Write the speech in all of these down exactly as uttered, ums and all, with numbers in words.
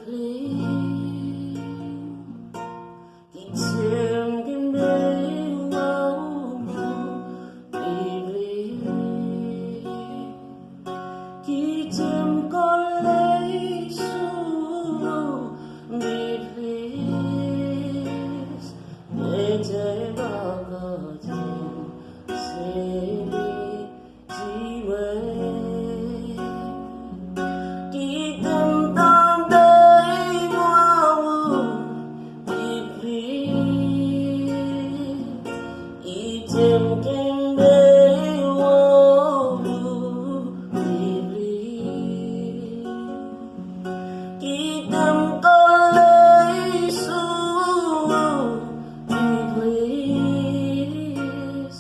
Kite m kenbe w pou pli plis. Kite m kole sou ou pli plis. Rete bò kote m, se li di mwen. Kite m tande vwa ou pi plis. Kite m kenbe w pi plis. Kite m kole sou ou pi plis.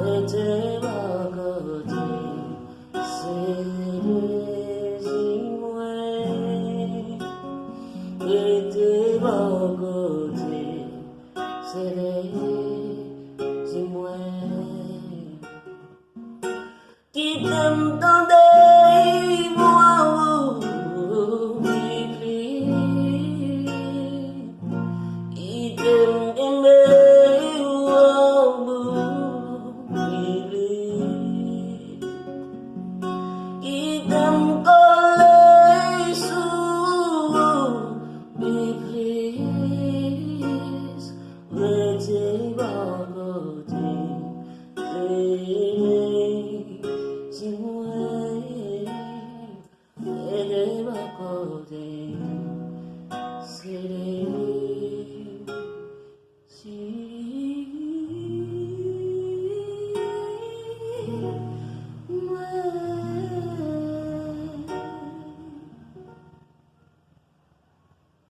Rete bò kote m, se dezi mwen. Rete bò kote m, se dezi mwen. Kite m tande vwa ou pi plis. Kite m kenbe w pi plis. Kite m kole sou ou pi plis. Rete bò kote m, se dezi mwen. Rete bò kote m, se